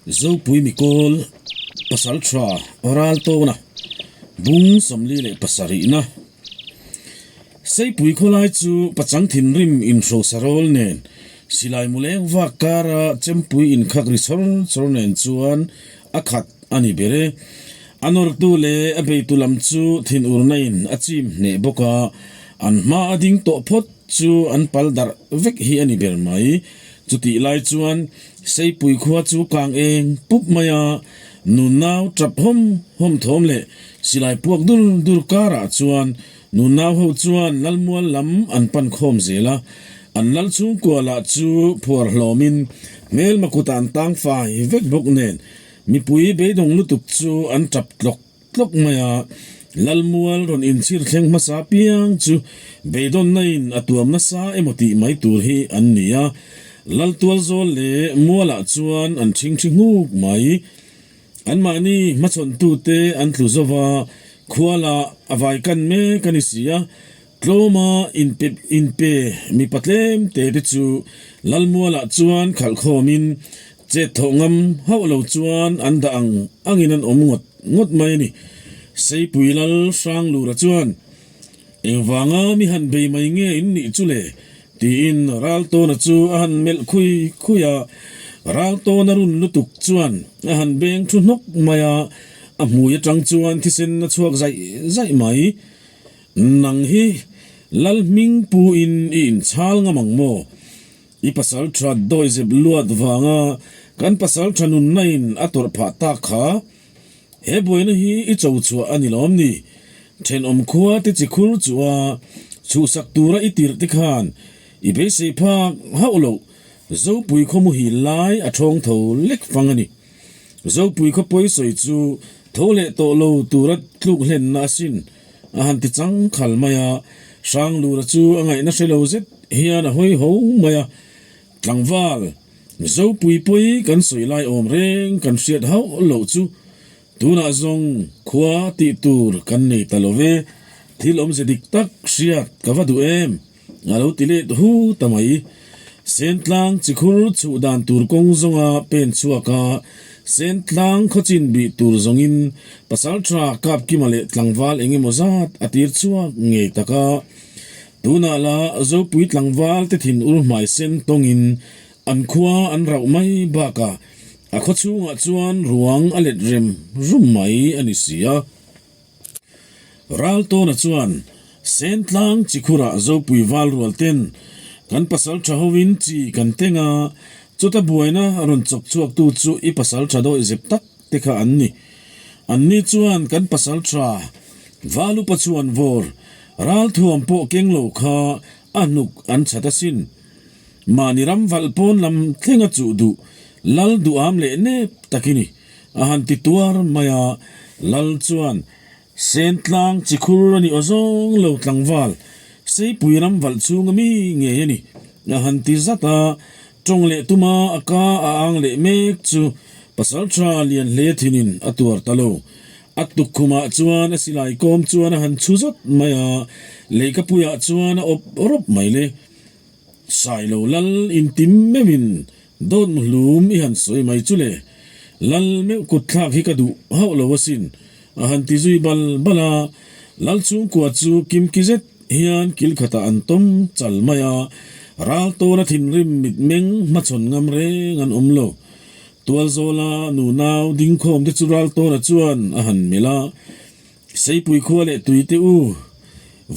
Zopui Mikawl Pasaltha Raltawna bung 47na Seipui khawlai chu pachang thinrim inhrosa rawl nen silai muleng vak kara chempui inkhak ri chawr chawr nen chuan a khat a ni ber e. A nawrtu leh a beitu lam chu thinurna in a chim hneh bawk a, an hma a ding tawh phawt chu an pal darh vek hi a ni ber mai. Chutih lai chuan Seipui khua chu kang eng pup mai a, nunau tap hawm hawm thawm leh silai puak dur dur karah chuan nunau ho chuan Lalmual lam an pan khawm zel a, an lal chhungkua lah chu phuar hlawmin hmelma kutah an tang fai vek bawk nen mipui beidawng lutuk chu an tap tlawk tlawk mai a, Lalmual rawn inchhir thleng hmasa piang chu beidawnna in a tuam nasa emaw tih mai tur hi an ni a, Laltualzawl leh Mualah chuan an ṭhingṭhi nghuk mai. Anmahni hmachhawntute an tlu zo va, khualah a vaikan mek a ni si a, tlawma inpe inpe mipa tlem te te chu Lalmualah chuan khalh khawmin Chet thawh ngam hauh lo chuan an dah ang angin an awm ngawt ngawt mai a ni. Seipui Lal Hranglura chuan, Engvanga mi han bei mai nge in nih chu le? tiin Raltawna chu a han melh khui khui a. Raltawna run lutuk chuan a han beng thu hnawk mai a, a hmui atang chuan thisen a chhuak zaih zaih mai. Nang hi Lal hming pu in i inchhal ngam ang maw? I pasal tha dawizep luat vanga kan pasal tha nunna in a tawrh phah tak kha he buaina hi i cho chhuah a ni lawm ni? Thenawm khua te chi khur chu a chhuhsak tura i tirh te khan i beisei phak hauh loh Zopui khaw muhil lai a thawng tho lek fang a ni. Zopui khaw pawi sawi chu tho leh tawh lo tura tluk hlenna asin a han ti chang khal mai a, Hranglura chu a ngaihna hre lo zet hian a hawi ho mai a, Tlangval, Zopui pawi kan sawi lai awm reng kan hriat hauh loh chu tunah zawng khua tih tur kan nei ta lo ve, thil awmze dik tak hriat ka va duh em? A lo ti let hu ta mai. Sentlang chikhur chhuh dan tur kawng zawnga pen chhuak a, Sentlang khawchin bih tur zawngin Pasaltha Kapkima leh tlangval eng emaw zat a tir chhuak ngei tak a. Tunah la Zopui tlangval te thin ur hmai sen tawngin an khua an rauh mai bakah a khaw chhungah chuan ruang a let rem rum mai a ni si a. Raltawna chuan, Sentlang Chikhurah Zopui val rual ten kan pasal tha hovin chi kan teng a, chuta buaina rawn chawk chhuaktu chu i pasal tha dawih zep tak te kha an ni. Anni chuan kan pasal tha val upa chuan vawr ralthuam pawh keng lo kha a hnuk an chhat asin. Mahni ram valh pawn lam thlenga chuh duh lal duham leh nep tak i ni. A han ti tuar mai a, Lal chuan, Sentlang chikhur a ni aw zawng lo tlangval, Seipui ram valh chhunga mi ngei a ni, a han ti zat a, tawng leh tuma a ka a ang leh mek chu Pasaltha lian hle thinin a tuar ta lo. A tukkhumah chuan a silai kawm chuan a han chhu zawt mai a, leikapuiah chuan a awp rawp mai le. Sailo Lal intim meuhin Dawt muhlum i han sawi mai chu le, Lal meuh kut thlak hi ka duh hauh lo asin, a han ti zui bal bal a. Lal chhungkua chu kimki zet hian kil khatah an tawm chal mai a, ral tawna thinrim mitmeng hmachhawn ngam reng an awm lo. Tualzawla nunau dingkhawm te chu ral tawna chuan a han melh a, Seipui khua leh tui te u,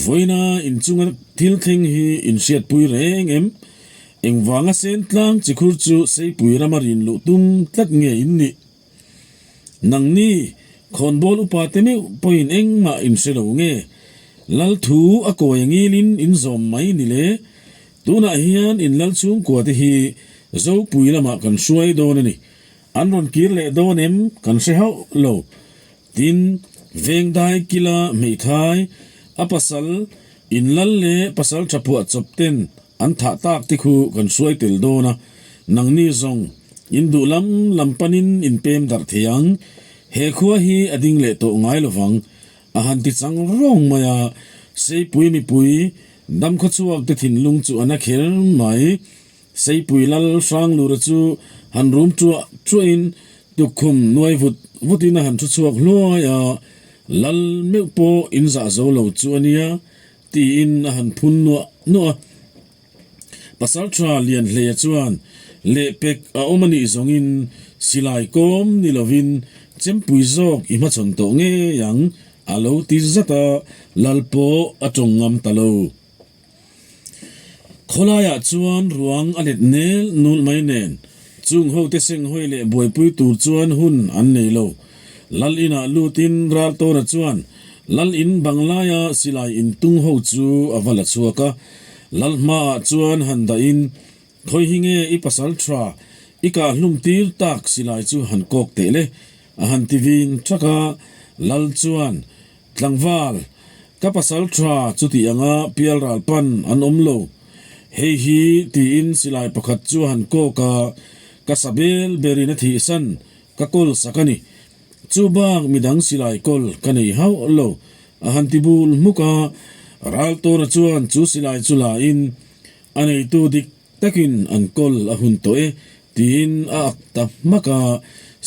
vawiina inchunga thil thleng hi inhriatpui reng em? Engvanga Sentlang chikhur chu Seipui rama rin luh tum tlat nge in nih? Nangni, khawnbawl upa te meuh pawhin engmah in hre lo nge? Lal thu a kawi angilin in zawm mai ni le? Tunah hian in lal chhungkua te hi Zopui lamah kan hruai dawn a ni. An rawn kir leh dawn em kan hre hauh lo. Tin, Vengdai kila hmeithai, a pasal, inlal leh pasal tha phuah chawp ten an thah tak te khu kan hruai tel dawn a, nangni zawng in duh lam lam panin in pem darh thei ang, he khua hi a ding leh tawh ngai lovang, a han ti chang rawng mai a, Seipui mipui damkhawchhuak te thinlung chu a na kher mai. Seipui Lal Hranglura chu han rum ṭuah ṭuahin Tukkhum nuai vut vutin a han thu chhuak hluai a, Lal meuh pawh in zah zo lo chu a nia, tiin a han phun nuah nuah a. Pasalṭha Lianhleia chuan lehpek a awm a nih zawngin silai kawm ni lovin chempui zawk i hmachhawn tawh ngei ang a lo ti zat a, Lal pawh a tawng ngam ta lo. Khawlaiah chuan ruang a let nel nul mai nen chung hote seng hawi leh buaipui tur chuan hun an nei lo. Lal inah lutin Raltawna chuan Lal in bang laia silai intung ho chu a va la chhuak a, Lal hmaah chuan han dahin, Khawi hi nge i pasal tha, i kah hlum tir tak silai chu han kawk teh le, a han ti vin thak a, Lal chuan, Tlangval, ka pasal tha chuti anga pialral pan an awm lo. Hei hi tiin silai pakhat chu a han kawk a, ka sa bel berin a thihsan, ka kawl sak a ni. Chu bak midang silai kawl ka nei hauh lo, a han ti bul hmuk a. Raltawna chuan chu silai chu la in, a neitu dik takin an kawl a hun tawh e, tiin a ak ta hmak a.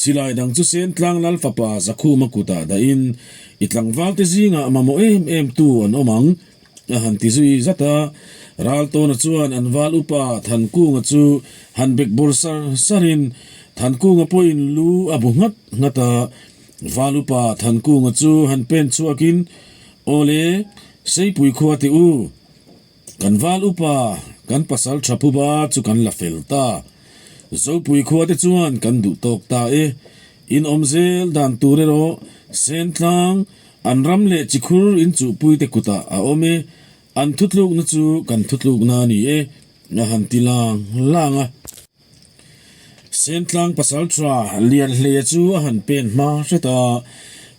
Silai dang chu Sentlang Lal fapa Zakhuma kutah dahin, I tlangvalte zingah mamawh em em tu an awm ang, a han ti zui zat a. Raltawna chuan an val upa Thankunga chu han bek bawr sar sarin, Thankunga pawhin lu a bu nghat nghat a. Val upa Thankunga chu han pen chhuakin, Aw le, Seipui khua teh u, kan val upa kan pasal tha phuba chu kan la fel ta. Zopui khua te chuan kan duh tawk ta e. In awm zel dan tur erawh Sentlang, An ram leh chikhur inchuhpuite kutah a awm e, an thutlukna chu kan thutlukna a ni e, a han ti lang lang a. Sentlang pasalṭha Lianhleia chu a han pen hma hret a,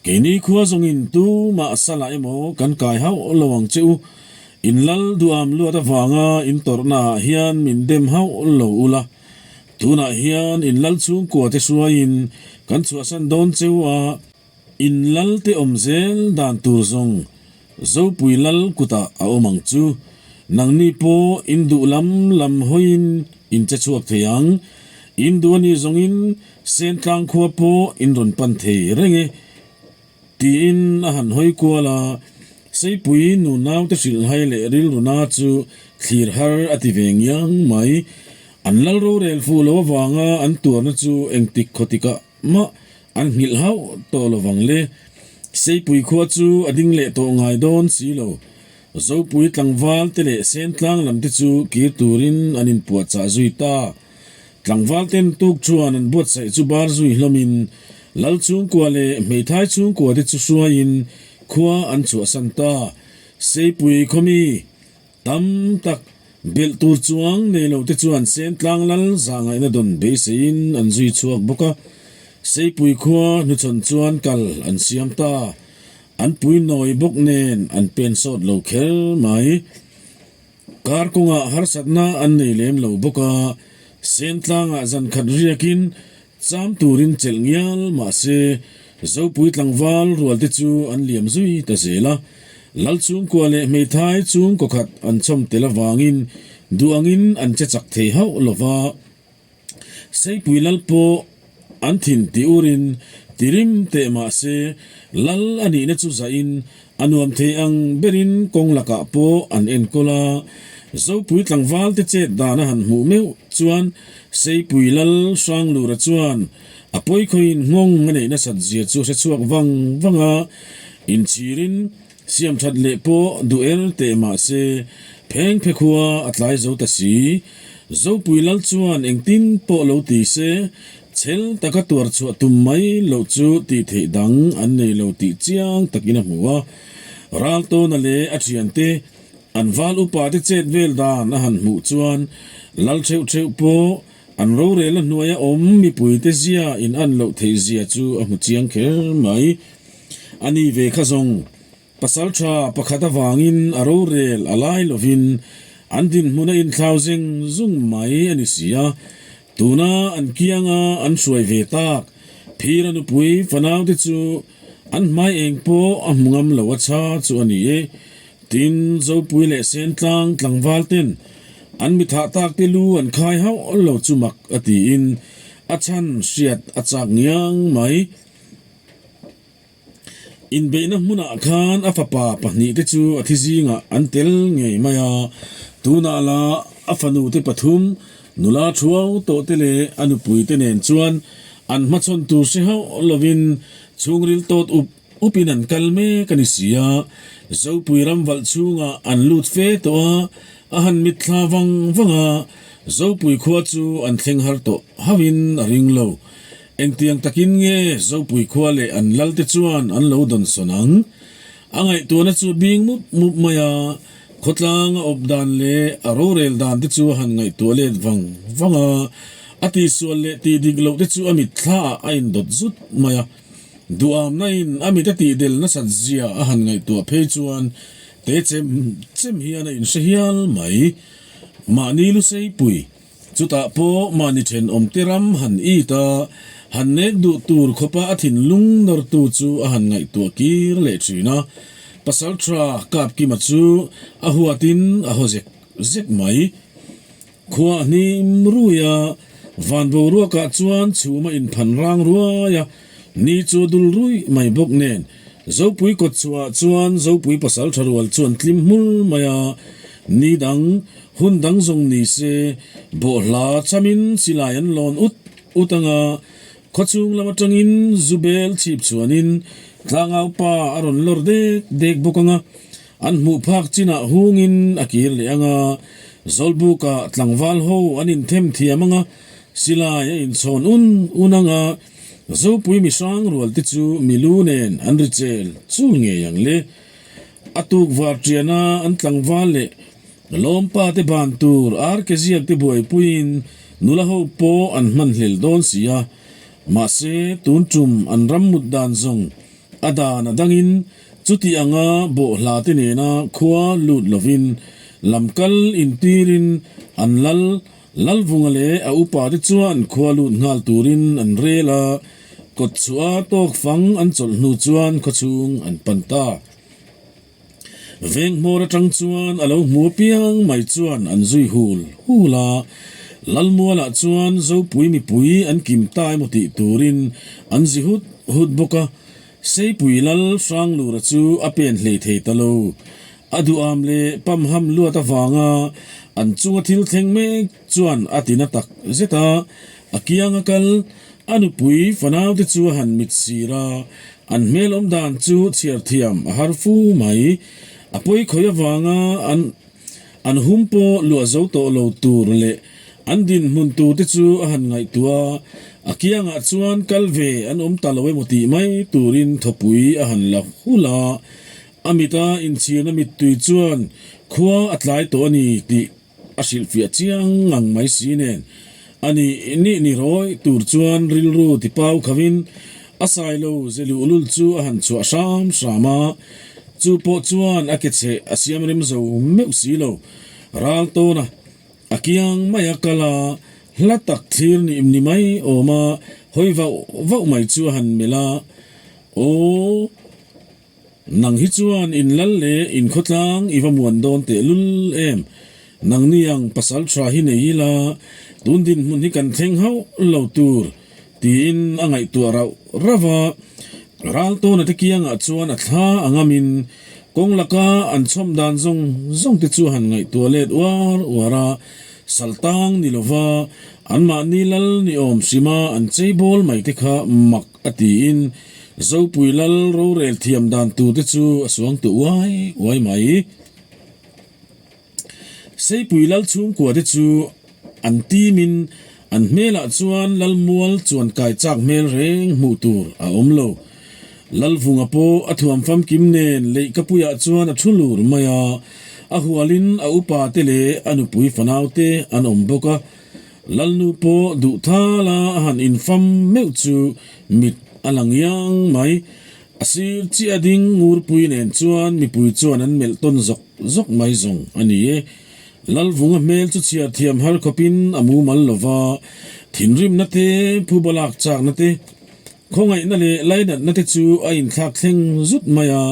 Keini khua zawngin tumah salah emaw kan kai hauh lo ang che u, in lal duham luat avanga in tawrhnaah hian min dem hauh lo ula, tunah hian in lal chhungkuate hruaiin kan chhuahsan dawn che u a, In lal te awm zel dan tur zawng Zopui lal kutah a awm ang chu. Nangni pawh in duh lam lam hawiin in che chhuak thei ang. In duh a nih zawngin Sentlang khua pawh in rawn pan thei reng e, tiin a han hawi kual a. Seipui nunaute hrilhhai leh rilruna chu thlir har a ti ve ngiang mai. An lal rorel fuh lo avanga an tuarna chu engtik khawtikah Mah an nghilh hauh tawh lo vang le. Seipui khua chu a ding leh tawh ngai dawn si lo. Zopui tlangval te leh Sentlang lam te chu kir turin an inpuahchah zui ta. Tlangval ten tuk chuan an buatsaih chu bar zui hlawmin Lal chhungkua leh hmeithai chhungkua te chu hruaiin khua an chhuahsan ta. Seipui khaw mi Tam tak belh tur chuang nei lo te chuan Sentlang lal zahngaihna dawn beiseiin an zui chhuak bawk a, Seipui khua hnuchhawn chuan kal an siam ta. An pui nawi bawk nen an pen sawt lo kher mai. Kar kawngah harsatna an nei lem lo bawk a, Sentlangah zan khat riakin Cham turin chelh ngial mahse Zopui tlangval rual te chu an liam zui ta zel a. Lal chhungkua leh hmeithai chhungkaw khat an chhawm tel avangin duh angin an che chak thei hauh lo va. Seipui lal pawh an thin ti urin ti rim teh mahse lal a nihna chu zahin A nuam thei ang berin kawng lakah pawh an enkawl a, Zopui tlangvalte chet dan a han hmuh meuh chuan Seipui Lal Hranglura chuan a pawikhawiin nghawng a neih nasat zia chu hre chhuak vang vang a, inchhirin siam that leh pawh duh er teh mah se pheng phe khua a tlai zo ta si. Zopui Lal chuan engtin pawh lo ti se Chhel taka tuar chhuah tum mai loh chu tih theih dang an nei lo tih chiang takin a hmu a. Raltawna leh a thiante an val upa te chet vel dan a han hmuh chuan lal theuh theuh pawh an rorelna hnuaia awm mipuite zia in an loh theih zia chu a hmu chiang kher mai. A ni ve kha zawng Pasalṭha pakhat avangin a rorel a lai lovin an dinhmun a inthlau zeng zung mai a ni si a, tuna an kianga an hruai ve tak Phira nupui fanaute chu an hmai eng pawh a hmu ngam lo a chha chu a ni e. Tin, Zopui leh Sentlang tlangval ten an mi thah tak te lu an khai hauh lo chu mak a tiin. A chhan hriat a chak ngiang mai. Inbeihna hmunah khan a fapa pahnihte chu a thi zingah an tel ngei mai a, tunah la a fanute pathum, nula thuau tawhte leh a nupuite nen chuan an hmachhawn tur hre hauh lovin chhungril tawt up upin an kal mek a ni si a. Zopui ram valh chhungah an lut fe tawh a, a han mitthla vang vang a, Zopui khua chu an thleng har tawh hauhin a ring lo. Engtiang takin nge Zopui khua leh an lalte chuan an lo dawnsawn ang? A ngaihtuahna chu a bing mup mup mai a, khawtlang a awp dan leh a rorel dan te chu a han ngaihtuah let vang vang a, a tihsual leh tih dik loh te chu a mitthlaah a indawt zut mai a. Duhamna in a mit a tihdel nasat zia a han ngaihtuah phei chuan te chem chem hian a inhre hial mai. Mahni Luseipui Chutah pawh mahni thenawmte ram han it a, han nek duh tur khawpa a thinlung nawrtu chu a han ngaihtuah kir leh thin a. Pasaltha Kapkima chu a huatin a haw zek zek mai. Khua a hnim rui a, van boruakah chuan chhum a inphan rang ruai a, ni chu a dul ruih mai bawk nen Zopui kawtchhuahah chuan Zopui pasaltha rual chu an tlim hmul mai a, ni dang Hun dang zawng ni se, bawhhla chamin silai an lawn ut ut ang a, khawchhung lam atangin zu bel chhip chhuanin tlangau pa a rawn lawr dek dek bawk ang a, an hmuh phak chinah hungin a kir leh ang a, Zawlbukah tlangval ho an inthem thiam ang a, silai a inchhawn un un ang a, Zopui mihrang rual te chu milu nen an ri chel chul ngei ang le. A tuk var tiana an tlangval leh Lawmpa te ban tur ar ke ziak te buaipuiin nula ho pawh an hman hlel dawn si a, mahse tun tum an ram mut dan zawng a dan a dangin chuti anga bawhhla te nena khua lut lovin lam kal intirin an lal Lalvunga leh a upa te chuan khua lut nghal turin an rel a, kawtchhuah tawk fang an chawlh hnu chuan khawchhung an pan ta. Veng hmawr atang chuan a lo hmu apiang mai chuan an zui hul hul a, Lalmualah chuan Zopui mipui an kim ta emaw tih turin an zi hut hut bawk a, Seipui Lal Hranglura chu a pen hlei thei ta lo. A duham leh pamham luat avanga an chunga thil thleng mek chuan a ti na tak zet a, a kianga kal a nupui fanaute chu a han mit sir a, an hmel awm dan chu chhiar thiam a har fu mai. A pawi khawi avanga an an hum pawh luah zo tawh lo tur leh an dinhmun tur te chu a han ngaihtuah a, a kiangah chuan kal ve an awm ta lo emaw tih mai turin thawpui a han la hulh a, a mita inchhirna mittui chuan khua a tlai tawh a ni tih A hrilhfiah chiang ngang mai si nen, a nih nih ni rawih tur chuan rilru ti pau khavin a sailo ze luhlul chu a han chhuah hram hram a, chu pawh chuan a ke chheh a siam rem zo meuh si lo. Ral tawna a kiang mai a kal a, hla tak thlir ni ni mai awm a hawi vauh vauh mai chu a han melh a, Aw. Nang hi chuan in lal leh in khawtlang i va muan dawn teh lul em? Nang ni ang pasal tha hi nei ila, tun dinhmun hi kan thleng hauh lo tur, tiin a ngaihtuah rauh rauh a. Raltawna te kiangah chuan a thla a ngamin kawng laka an chhawm dan zawng zawng te chu a han ngaihtuah let uar uar a, saltang ni lova anmahni lal ni awm hrima an cheibawl mai te kha mak a tiin Zopui lal rorel thiam dan tur te chu a suang tu uai uai mai. Seipui lal chhungkua te chu an team in an hmelah chuan Lalmual chuan kai chak hmel reng hmuh tur a awm lo. Lalvunga pawh a thuam famkim nen leihkapuiah chuan a thu lur mai a, a hualin a upa te leh a nupui fanau te an awm bawk a. Lalnu pawh duh thal a a han infam meuh chu mit a la ngiang mai. A sir chiah a ding ngurpui nen chuan mipui chuan an melh tawn zawk zawk mai zawng a ni e. Lalvunga hmel chu chhiar thiam har khawpin a mumal lo va, thinrimna te, phuba lak chakna te, khawngaihna leh lainatna te chu a inthlak thleng zut mai a,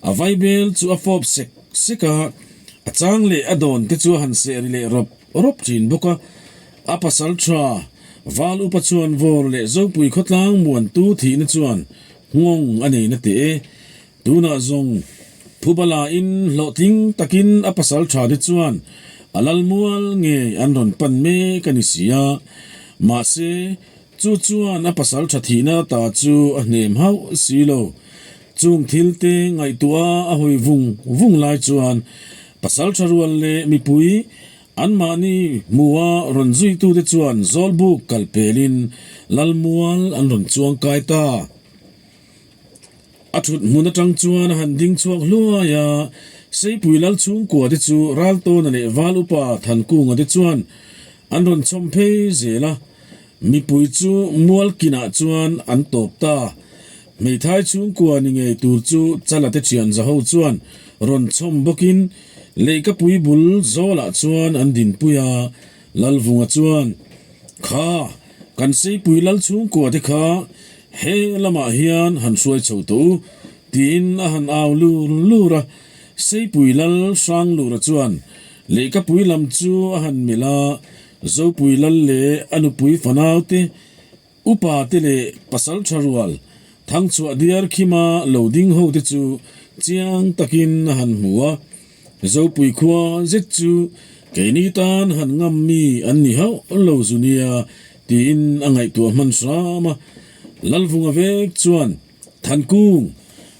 a vaibel chu a fawp sek sek a, a chang leh a dawn te chu a han seh ri leh rawp. Rawp thin bawk a, a pasal tha. Val upa chuan vawr leh Zopui khawtlang muantu thihna chuan nghawng a nei na teh e. Tunah zawng Phubalain hlawhtling takin a pasal tha te chuan a lal mual ngei an rawn pan mek a ni si a. Mahse, chu chuan a pasal tha thihna ta chu a hnem hauh si lo. Chung thil te ngaihtuah a hawi vung vung lai chuan pasal tha rual leh mipui Anmahni hmua rawn zuitute chuan Zawlbuk kal pelin Lalmual an rawn chuang kai ta. A thut hmun atang chuan a han ding chhuak hluai a, Seipui Lal chhungkua te chu Raltawna leh Val Upa Thankunga te chuan an rawn chhawm phei zel a, mipui chu mual kinah chuan an tawp ta. Hmeithai chhungkua ni ngei tur chu Chala te thian zaho chuan rawn chhawm bawkin Leihkapui bul zawlah chuan an dinpui a, Lalvunga chuan, Kha, kan Seipui lal chhungkua te kha he lamah hian han hruai chho tawh u, tiin a han au lur lur a. Seipui lal Hranglura chuan Leihkapui lam chu a han melh a, Zopui lal leh a nupui fanau te, Upa te leh pasal tha rual Thangchhuah diar khima lo ding ho te chu chiang takin a han hmu a, Zopui khua zet chu keini tan han ngam mi an ni hauh lo zu nia tiin a ngaihtuah hman hram a. Lalvunga vek chuan, Thankung,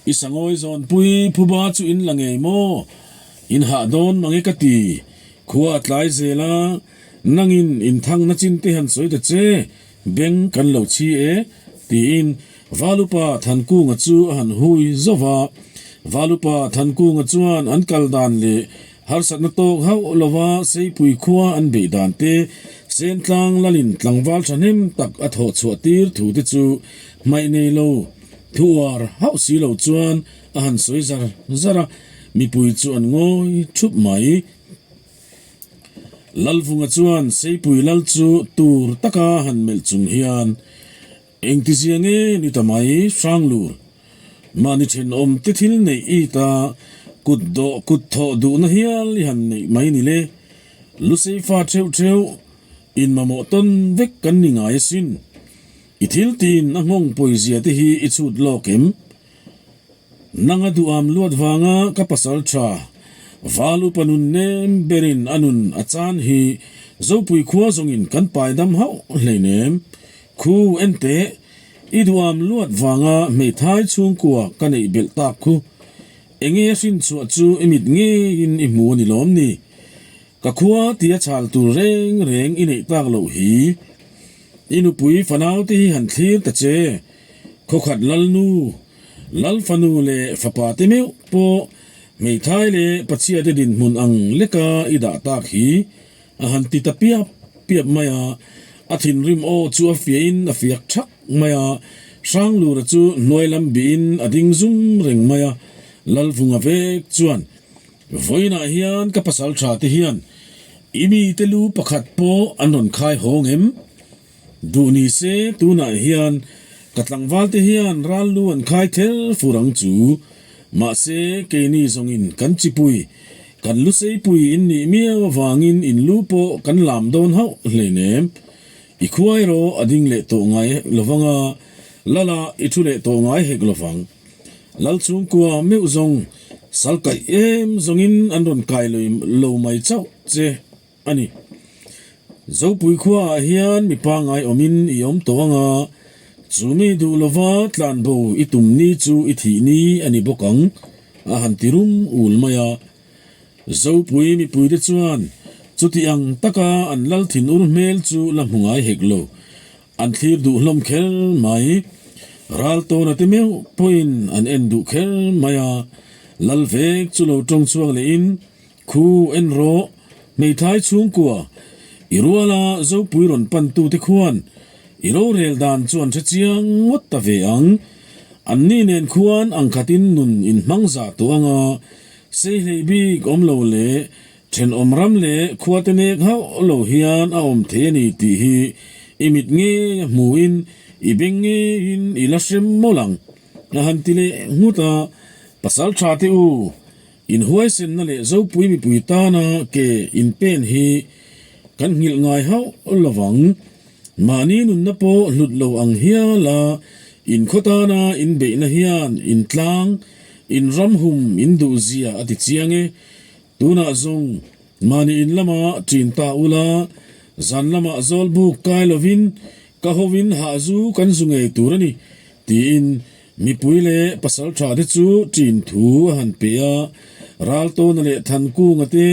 i sangawi zawnpui phuba chu in la ngei maw? In hah dawn mange ka ti, khua a tlai zel a, Nangin inthangna chin te han sawi ta che, beng kan lo chhi e, tiin Valupa Thankunga chu a han hui zauh va. Valupa Thankunga chuan an kal dan leh harsatna tawk hauh lova Seipui khua an beih dan te, Sentlang lalin tlangval thahnem tak a thawh chhuah tir thu te chu hmaih nei lo, thu uar hauh si lo chuan a han sawi zar zar a, mipui chu an ngawi thup mai. Lalvunga chuan Seipui lal chu tur taka han melh chung hian, Engtizia nge ni ta mai Hranglur? Mahni thenawm te thil neih i ta kut dawh kut thawh duhna hial i han neih mai ni le. Luseifa theuh theuh in mamawh tawn vek kan ni ngai asin. I thil tin a nghawng pawizia te hi i chhut lawk em? Nanga duham luat vanga ka pasal tha, Val upa nun nem berin a nun a chan hi Zopui khua zawngin kan paidam hauh hleinem. Khu en teh, i duham luat vanga hmeithai chhungkua ka neih belh tak khu. Enge a hrinchhuah chu i mit ngeiin i hmu a ni lawm ni? Ka khua tia chhal tur reng reng i neih tak loh hi. I nupui fanau te hi han thlir ta che. Khawkhat Lalnu, Lal fanu leh fapa te meuh pawh hmeithai leh pachhia te dinhmun ang leka i dah tak hi a han ti ta piap piap mai a. A thinrim aw chu a fiahin a fiak thak mai a, Hranglura chu hnuai lam bihin a ding zum reng mai a. Lalvunga vek chuan, Vawiinah hian ka pasal tha te hian i mite lu pakhat pawh an rawn khai hawng em? Duh ni se tunah hian ka tlangval te hian ral lu an khai ther fur ang chu. Mahse keini zawngin kan chipui, kan lu seipui in nih miau avangin in lu pawh kan lam dawn hauh hleinem. I khua erawh a ding leh tawh ngai lovang a, Lala i thu leh tawh ngai hek lovang. Lal chhungkua meuh zawng sal kaih em zawngin an rawn kai lo mai chauh che. A ni. Zopui khuaah hian mi pangngai awmin i awm tawh ang a, chu mi duh lova tlanbo i tum ni chu i thih ni a ni bawk ang, a han ti rum ul mai a. Zopui mipuite chuan chuti ang taka an lal thinur hmel chu la hmu ngai hek lo. An thlir duh hlawm kher mai. Ral tawna te meuh pawhin an en duh kher mai a. Lal vek chu lo tawng chhuak lehin Khu en rawh, hmeithai chhungkua, i ruala Zopui rawn pantute khuan i rorel dan chu an hre chiang ngawt ta ve ang. Anni nen khuan angkhatin nun in hmang zah tawh ang a, seihlei bik awm lo leh thenawm ram leh khuate nek hauh lo hian a awm thei a ni tih hi i mit ngei a hmuhin i beng ngeiin i la hrem mawlh ang, a han ti leh nghut a, Pasal tha te u, Inhuaisenna leh Zopui mipui tana ke inpen hi kan nghilh ngai hauh lovang. Mahni nunna pawh hlut lo ang hial a, in khaw tana in beihna hian in tlang, in ram hum in duh zia a ti chiang e. Tunah zawng mahni in lamah ṭin ta ula, zan lamah zawl buk kai lovin ka hovin hahzu kan zu ngei tur a ni, tiin mipui leh pasal ṭha te chu ṭin thu a han pe a. Raltawna leh Thankunga te,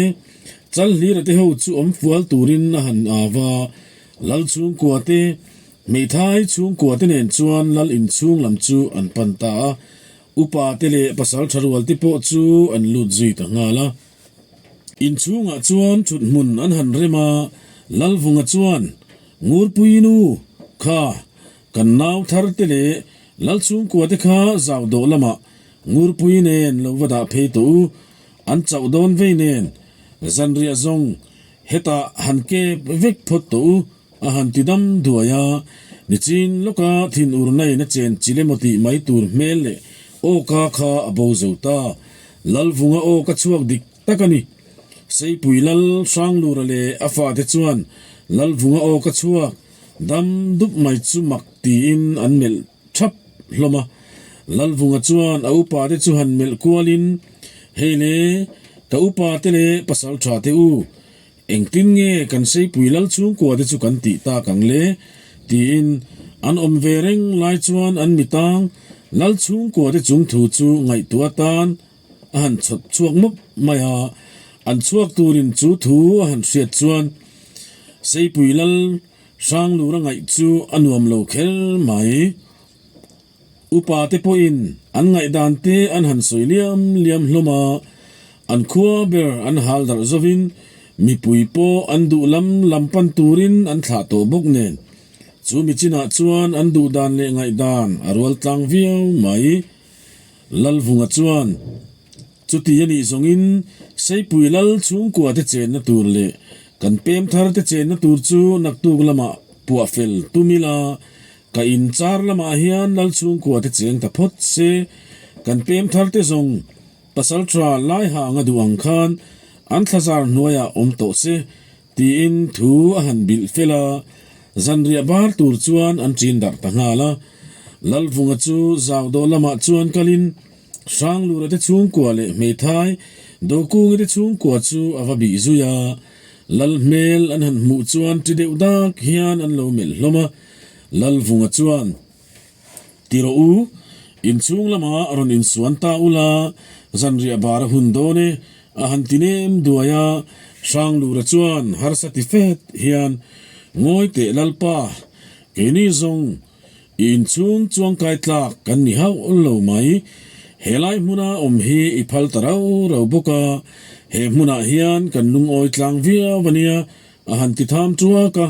Chalhlira te ho chu awm fual turin a han au a. Lal chhungkua te, hmeithai chhungkua te nen chuan lal inchhung lam chu an pan ta a. Upa te leh pasal tha rual te pawh chu an lut zui ta nghal a. Inchhungah chuan thut hmun an han rem a, Lalvunga chuan, Ngurpui nu, kha, kan nau thar te leh Lal chhungkua te kha zau dawh lamah Ngurpui nen lo va dah phei tawh u, an chauh dawn vei nen zanriah zawng hetah han kep vek phawt tawh u. A han ti dam duai a, nichin lawka thinur naiin a chen chil emaw tih mai tur hmel leh awka kha a bo zo ta. Lalvunga aw ka chhuak dik tak a ni. Seipui Lal Hranglura leh a fate chuan Lalvunga aw ka chhuak dam dup mai chu mak tiin an melh thap hlawm a. Lalvunga chuan a upate chu han melh kualin, Hei le, ka upate leh pasaltha te u, Engtin nge kan Seipui lal chhungkua te chu kan tih tak ang le? tiin an awm ve reng lai chuan an mitang lal chhungkua te chung thu chu ngaihtuah atan a han chhawp chhuak mawp mai a. An chhuak turin chu thu a han hriat chuan Seipui lal Hranglura ngaih chu a nuam lo kher mai. Upa te pawhin an ngaihdan te an han sawi liam liam hlawm a, an khua ber an hal darh zovin mipui pawh an duh lam lam pan turin an thlah tawh bawk nen chu mi chinah chuan an duh dan leh ngaihdan a rual tlang viau mai. Lalvunga chuan chuti a nih zawngin Seipui Lal chhungkua te chenna tur leh kan pem thar te chenna tur chu naktuk lamah puah fel tum ila Ka in char lamah hian lal chhungkua te cheng ta phawt se, kan pem thar te zawng pasal tha lai ha anga duh ang khan an thlazar hnuaiah awm tawh se tiin thu a han bilh fel a, zanriah bar tur chuan an ṭin darh ta nghal a. Lalvunga chu zau dawh lamah chuan kalin Hranglura te chhungkua leh hmeithai Dokungi te chhungkua chu a va bih zui a, Lal hmel an han hmuh chuan ṭi deuh dak hian an lo melh hlawm a. Lalvunga chuan, Ti rawh u, inchhung lamah rawn insuan ta ula, zanriah bar a hun dawn e, a han ti nem duai a. Hranglura chuan harsa ti fet hian, Ngawi teh Lalpa, keini zawng i inchhung chuangkai tlak kan ni hauh lo mai. Helai hmuna awm hi i phal ta rau rau bawk a, he hmunah hian kan lungawi tlang viau a nia, A han ti tham tuak a,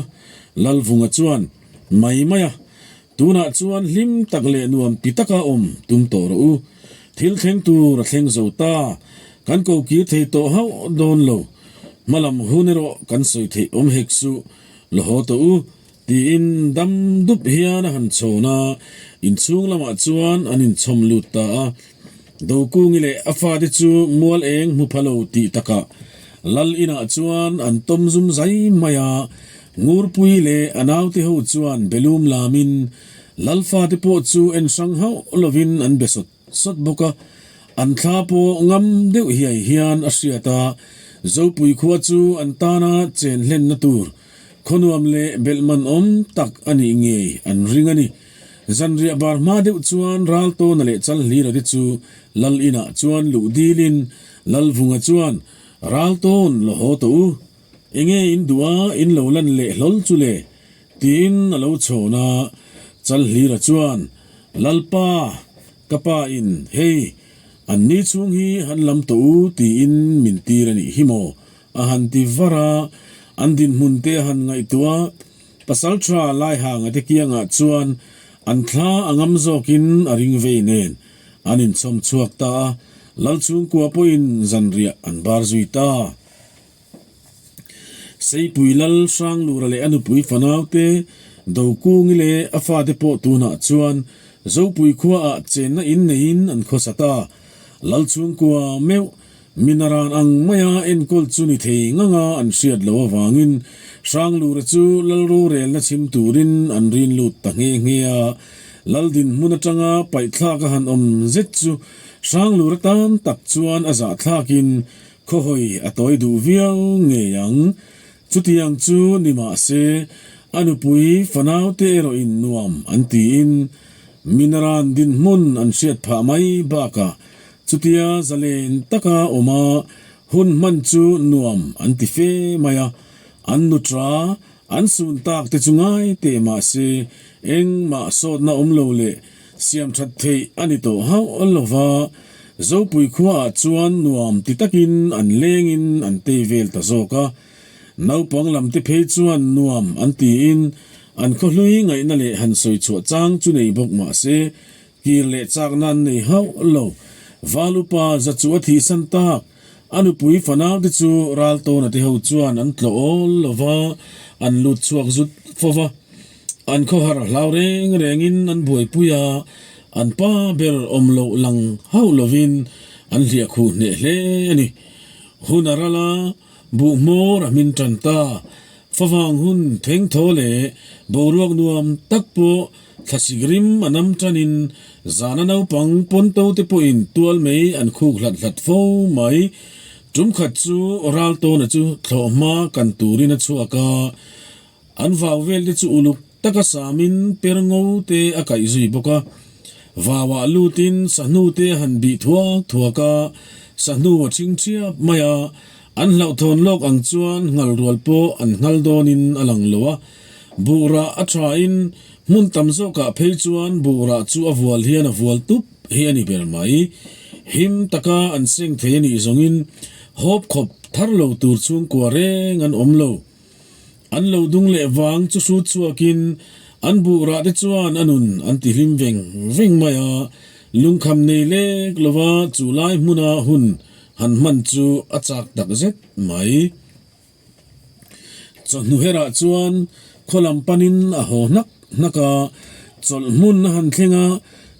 Lalvunga chuan, Mai mai a, tunah chuan hlim tak leh nuam ti taka awm tum tawh rawh u. Thil thleng tur a thleng zo ta, kan ko kir thei tawh hauh dawn lo. Hmalam hun erawh kan sawi theih awm hek suh, la haw tawh u, tiin dam dup hian a han chhawn a, inchhung lamah chuan an inchhawm lut ta a. Dokungi leh a fate chu mual eng hmu pha lo tih takah Lal inah chuan an tawm zum zai mai a, Ngurpui leh a naute ho chuan belum lamin Lal fate pawh chu en hrang hauh lovin an be sawt sawt bawk a, an thla pawh ngam deuh hiai hian a hriat a, Zopui khua chu an tana chen hlenna tur khawnuam leh belhman awm tak a nih ngei an ring a ni. Zanriah bar hma deuh chuan Raltawna leh Chalhlira te chu Lal inah chuan luh dilin Lalvunga chuan, Raltawn lo haw tawh u, enge in duh a in lo lan leh hlawl chu le? tiin a lo chhawn a. Chalhlira chuan, Lalpa, ka pa in hei an ni chhung hi han lam tawh u tiin min tir a nih hi maw? a han ti var a, an dinhmun te a han ngaihtuah a. Pasal tha Laihanga te kiangah chuan an thla a ngam zawkin a ring vei nen an inchhawm chhuak ta a, Lal chhungkua pawhin zanriah an bar zui ta. Seipui Lal Hranglura leh a nupui fanaute Dokungi leh a fate pawh tunah chuan Zopui khuaah chenna in neiin an khawsa ta. Lal chhungkua meuh Minaran ang maia enkawl chu ni thei nganga an hriat loh avangin Hranglura chu lal rorelna chhim turin an rin lut ta nghe nghe a. Lal dinhmun atanga paihthlak a han awm zet chu Hranglura tan tak chuan a zahthlakin khawhawi a tawi duh viau ngei ang. Chutiang chu ni mah se, a nupui fanaute erawhin nuam an tiin Minaran dinhmun an hriat phah mai bakah chutia zalen taka awm a hun hman chu nuam an ti fe mai a, an nutra an sun tak te chu ngai teh mah se engmah sawtna awm lo leh siam that theih a ni tawh hauh lo va, Zopui khuaah chuan nuam ti takin an lengin an tei vel ta zawk a, naupang lam te phei chuan nuam an tiin an khawhlui ngaihna leh han sawi chhuah chang chu nei bawk mah se Kir leh chakna an nei hauh lo. Val upa za chu a thihsan tak. A nupui fanaute chu Raltawna te ho chuan an tlawh awl lo va, an lut chhuak zut fo va. An khawhar hlau reng rengin an buaipui a, an pa ber awm loh lang hauh lovin an hliah khuh hneh hle a ni. Hun a ral a, buh hmawr a hmin tan ta. Favang hun thengthaw leh boruak nuam tak pawh Thlasik rim a nam tanin zana naupang pawnto te pawhin tual mei an khuk hlat hlat fo mai. Tum khat chu Raltawna chu thlawh hma kan turin a chhuak a, an vau vel te chu uluk taka samin per ngo te a kaih zui bawk a. Vauah lutin sahnu te a han bih thuak thuak a, sahnu a chhing thiap mai a, an hlauhthawn lawk ang chuan nghal rual pawh an nghal dawnin a lang lo a. Buhrah a thain hmun tam zawkah phei chuan buhrah chu a vual hian a vual tup hi a ni ber mai. Him taka an seng thei a nih zawngin hawp khawp thar lo tur chhungkua reng an awm lo. An lo dung leh vang chu hrut chhuakin an buhrah te chuan a nun an ti hlim veng veng mai a, lungkham nei lek lova chu lai hmuna hun han hman chu a chak tak zet mai. Chawhnu herah chuan khaw lam panin a haw hnak hnak a, chawlh hmun a han thleng a,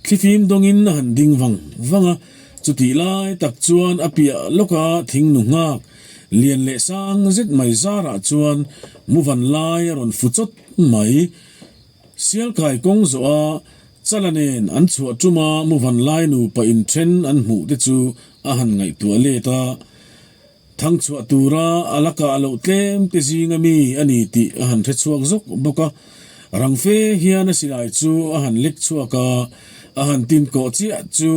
thlifim dawngin a han ding vang vang a, chutih lai tak chuan a piah lawka thingnu nghak lian leh sang zet mai zarah chuan muvan lai a rawn fu chawt mai. Sialkai kawng zawh a Chala nen an chhuah ṭuma muvan lai nupa inṭhen an hmuh te chu a han ngaihtuah let a. Thangchhuah tura a la kah loh tlem te zinga mi a ni tih a han hre chhuak zawk bawk a. Rang fe hian a silai chu a han lek chhuak a, a han tin kawh chiah chu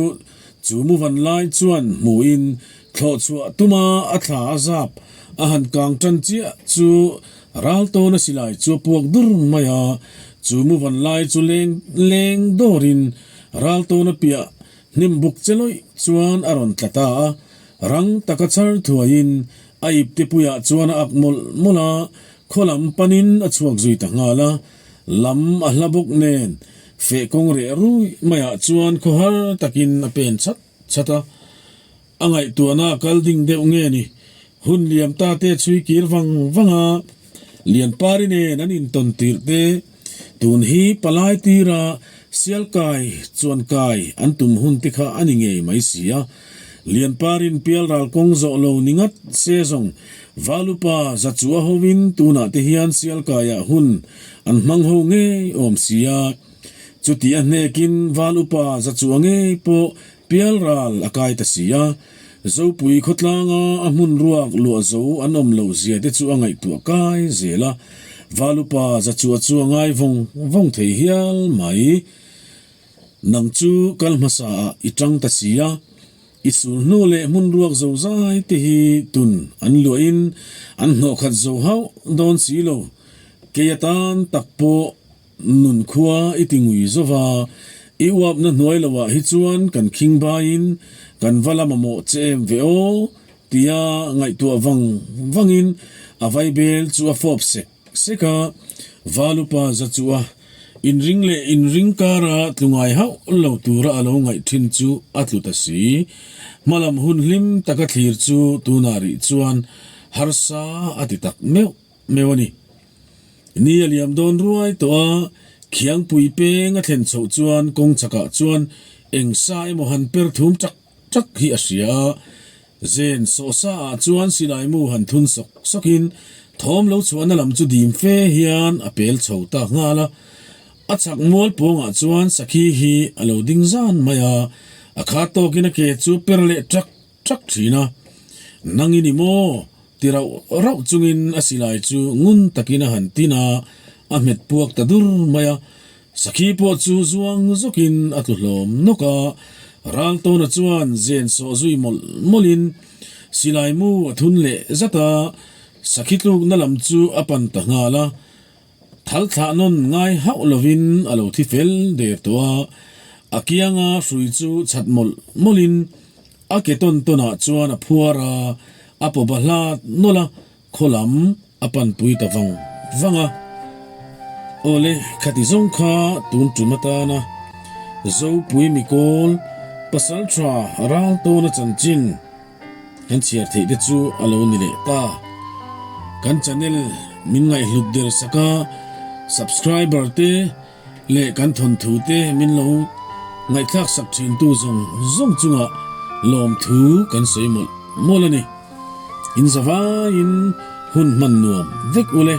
chu muvan lai chuan hmuhin thlawh chhuah tuma a thla a zap a han kang tan chiah chu Raltawn a silai chu a puak dur mai a, chu muvan lai chu leng leng dawrin Raltawn a piah hnim buk che lawih chuan a rawn tla ta a. Rang taka chhar thuaiin a ipte puiah chuan a ak mawlh mawlh a, khaw lam panin a chhuak zui ta nghal a. Lam a hla bawk nen feh kawng reh ruih maiah chuan khaw har takin a pen chhat chhat a. A ngaihtuahna a kal ding deuh nge ni? Hun liam ta te chhui kir vang vang a, Lianpari nen an intawn tirh te, tun hi palai tira Sialkai chuan kai an tum hun te kha a ni ngei mai si a. Lianparin pialral kawng zawh lo ni ngat se zawng Valupa Zachua hovin tunah te hian Sialkaiah hun an hmang ho ngei awm si a. Chuti a hnekin Valupa Zachua ngei pawh Pialral a kai ta si a, Zopui khawtlanga a hmun ruak luah zo an awm loh zia te chu a ngaihtuah kai zel a, Valupa Zachua chu a ngai vawng vawng thei hial mai. Nang chu kal hmasa ah i tang ta si a, i sul hnu leh hmun ruak zo zai te hi tun an luahin an hnawhkhat zo hauh dawn si lo, kei atan tak pawh Nun khua i ti ngui zo va, i uapna hnuai loah hi chuan kan khing baiin kan va la mamawh che em ve aw, tia ngaihtuah vang vangin a vaibel chu a fawp sek sek a. Valupa za chu a inring leh inring kara tlu ngai hauh lo tura a lo ngaih thin chu a tlu ta si. Hmalam hun hlim taka thlir chu tunah rih chuan harsa a ti tak meuh meuh a ni. Ni a liam dawn ruai tawh a, Khiangpui peng a thlen chhoh chuan kawng chakah chuan eng sa emaw han per thum chak chak hi a hria a. Zen sawhsa ah chuan silai mu han thun sawk sawkin. Thawm lo chhuahna lam chu dim fe hian a pel chho ta nghal a. A chhak mual pawngah chuan sakhi hi a lo ding zan mai a, a khat tawkin a ke chu per leh ṭak ṭak ṭhin a. Nang i ni maw? ti rauh rauh chungin a silai chu ngun takin a han tin a, a hmet puak ta dur mai a. Sakhi pawh chu zuang zawkin a tlu hlawm nawk a, Raltawna chuan zen sawh zui mawlh mawlhin silai mu a thun leh zat a, sakhi tlukna lam chu a pan ta nghal a. Thal thlah nawn ngai hauh lovin a lo thi fel der tawh a, a kianga hrui chu chhat mawlh mawlhin a ke tawn tawnah chuan a phuar a, a paw ba hlat nawlh a, khaw lam a panpui ta vang vang a. Awle, khati zawng kha tun tum atana Zopui Mikawl Pasaltha Raltawna chanchin Kan chhiar theih te chu a lo ni leh ta. Kan channel min ngaihhlut der sak a, subscriber te leh kan thawnthu te min lo ngaihthlak sak thin tu zawng zawng chungah lawmthu kan sawi mawlh mawlh a ni. In zavaiin hun hman nuam vek ule.